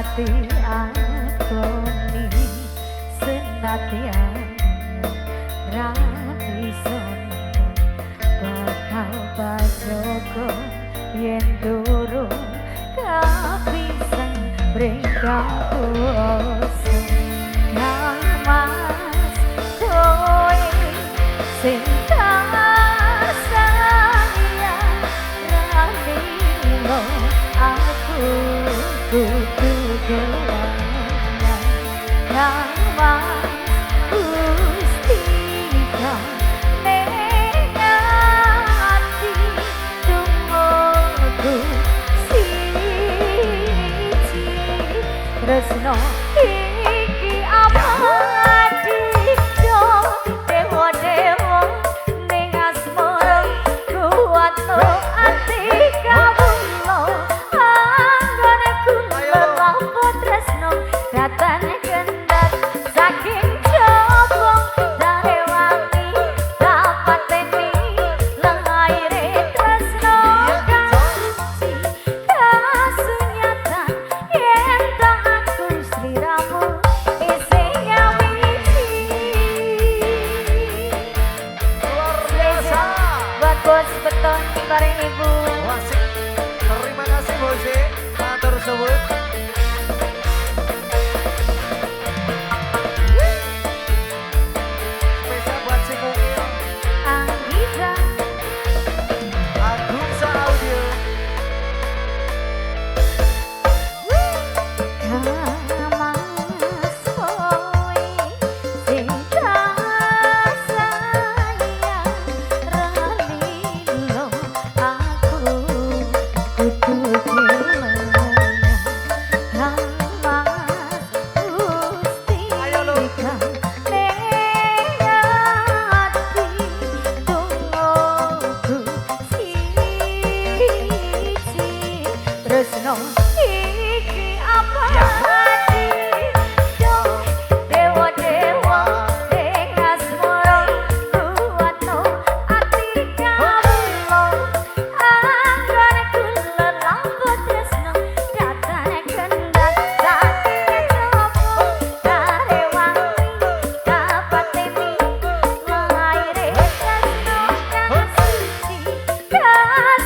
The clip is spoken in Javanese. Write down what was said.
ati akoni senadyan ra iso bakal bajoko yen durung kapisan bringkapuoso Mas kowe sing tak sayang ra lilo aku kudu kelangan Mas Gustika ning ati tunggu siji tresno iki abadi do dewa-dewa ning asmara kuwatno ati kawula anggone kula lampu tresno datang kendhat saking jobong darewangi dapateni lengaire tresno kasuci kasunyatan yen ta aku sliramu isih nyawiji. Luar biasa. Buat bos beton bareng ibu. Wasik. Terima kasih Bose. Matur suwun. Spesial buat si Mungil, Anggita Agung Sa Audio. Mas kowe sing tak sayang ra lilo aku kudu kelangan Mas Ayo, Lu. Gustika ning ati tunggu siji tresno iki abadi do dewa-dewa ing asmara kuwatno ati kawula anggone kula lampu tresno datang kendhat saking jaba darewangi dapateni laire tresno kang suci kasunyatan